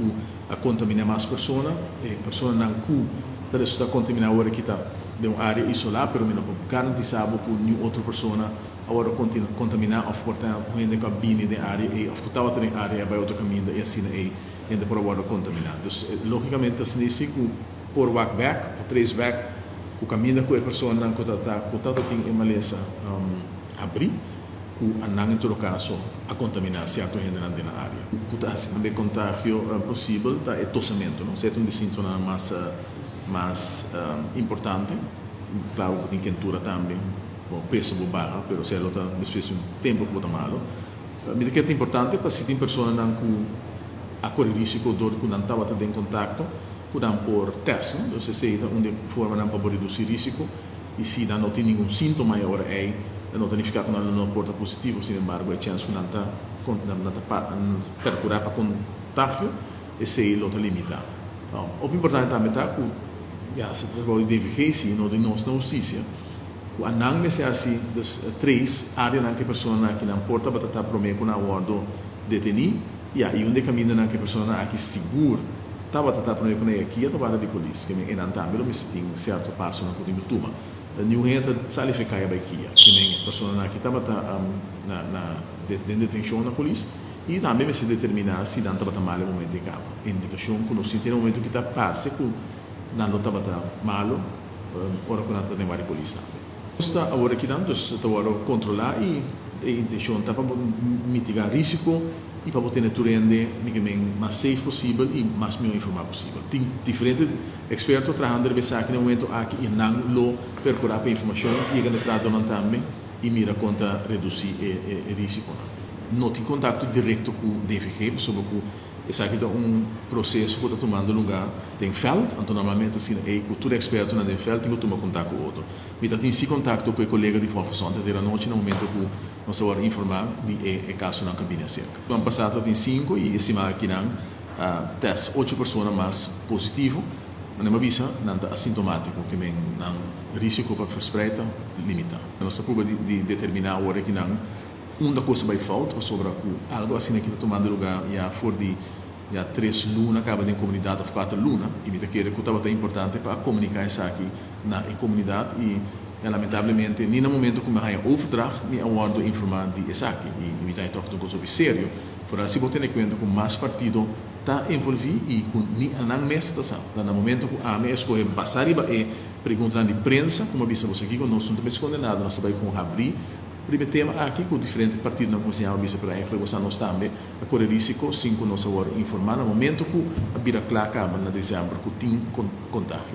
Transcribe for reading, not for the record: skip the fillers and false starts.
ku a kontaminá mas persona. E personanan ku ta resultá kontaminá awor aki ta den un área isolá, pero mi no por garantisá bo ku niun otro persona a wòrdu kontaminá òf por ta un hende ku a bini den área ei òf ku tabata den área ei a bai otro kaminda i asina ei hende por a wòrdu kontaminá. Dus lógikamente ta asina si ku por wak bèk òf trace bèk ku kaminda ku e personanan ku ta ku tabata tin e malesa habrí ku a nan en todo kaso a kontaminá sierto hendenan den a área. Ku ta hasi tambe kontagio posibel ta e tosamentu, no? Esei ta un di síntomanan mas mas importante. Klaro ku tin kentura tambe, bo peso bo baha, pero esei lo ta despues di un tempu ku bo ta malo. Mi ta kere ta importante pa si tin personanan ku a kore risiko dor ku nan tabata den kontakto ku nan por tèst, no? Dus esei ta un di e formanan pa bo redusí risiko i si nan no tin ningun síntoma e ora ei, no ta nifiká ku nan lo no por ta positivo, sin embargo e chèns ku nan ta nan ta perkurá pa kontagio esei lo ta limitá. Hopi importante tambe ta ku ya si ta trabou di DVG si no di nos na hustisia ku a nan mester hasi dus tres areanan ku e personanan aki nan por tabata ta prome ku nan a wordo deteni ya i un di e kamindanan ku e personanan aki sigur tabata ta prome ku nan aki a tabata di polis ke men enan tambe lo mester tin sierto pasonan ku tin ku tuma. Niun hende ta sali fe kaya bai kia ke men e personanan aki tabata na na den detenshon na polis. I tambe mester determiná si nan tabata mal e momento ei kaba. E indikashon ku nos tin te na momento ki ta parse ku nan lo tabata malu ora ku nan ta den wari polis tambe. Nos ta awor akinan, dus ta wòrdu kontrolá i e intenshon ta pa bo mitigá risiko i pa bo tene tur hende mi ke men mas safe posibel i mas mihó informá posibel. Tin diferente eksperto trahando riba esaki na e momento aki i nan lo perkurá pa e informashon yega na e trahadónan tambe i mira kon ta redusí e risikonan. No tin kontakto direkto ku DVG pasobra ku esaki ta un proseso ku ta tumando lugá den vèlt, anto normalmente asina ei ku tur ekspertonan den vèlt tin ku tuma kontakto ku otro. Mi ta tin si kontakto ku e kolega di Volksgezondheid ayer anochi na momento ku nos a wòrdu informá di e kasonan ku a bini aserka. Siman pasá ta tin sinku i e siman akinan a tèst ocho persona mas positivo. Manera mi a bisa, nan ta asintomátiko, ke men nan risiko pa verspreid ta limitá. Nos ta prueba di determiná awor aki nan unda kos a bai fout, pasobra ku algu asina aki ta tumando lugá ya for di ya 3 luna kaba den komunidat òf 4 luna, i mi ta kere ku tabata importante pa a komuniká esaki na e komunidat i ya lamentablemente ni na momento ku mi a haña overdracht mi a wòrdu informá di esaki i mi ta haña tòg ta un kos hopi serio, foral si bo tene kuenta ku mas partido ta envolví i ku ni nan mes ta sa. Ta na momento ku ami a eskohe basá riba e preguntanan di prensa, ku mi a bisa boso aki ku nos no ta bai skonde nada, nos ta bai kon habrí riba e tema aki ku diferente partidonan ku a bisa, pero eigenlijk boso nos tambe a kore risiko sin ku nos a wòrdu informá na momento ku a bira kla kaba na desèmber ku tin kontagio.